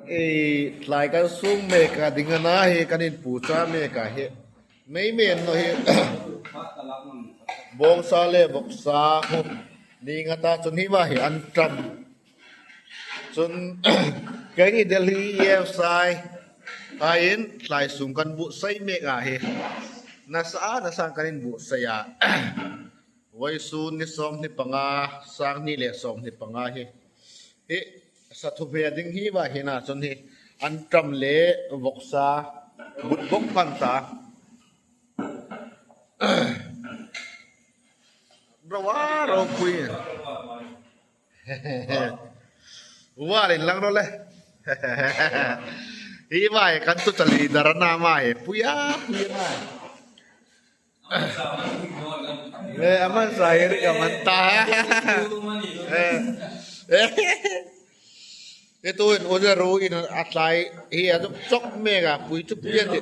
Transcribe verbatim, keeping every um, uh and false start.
Ei, tlai kan sung mek a ding a na hi, kan inpucha mek a hi. Mei men naw hi. Bawngsa le vawksa khu ni nga ta chun hi va hi an ṭam. Chun, kei ni Delhi E F C hai in tlai sung kan buotsai mek a hi. Nasa a, nasa kan inbuotsai a. Vawisun ni sawmhni panga, sang hni le sawmhni panga hi. Hi, sa thu hme ding hi va hi na chun hi. An ṭam le vawksa, but bawk pan ta. Ro a, ropui. Wa, inlang ro le. Hi va hi kan tu chali dara na ma hi. Puya, puya ma. Eh, aman sa hi ka man ta. Eh. Eh. Itu in uzaru in a tlai hi a chok mek a, pui chu pui a ti.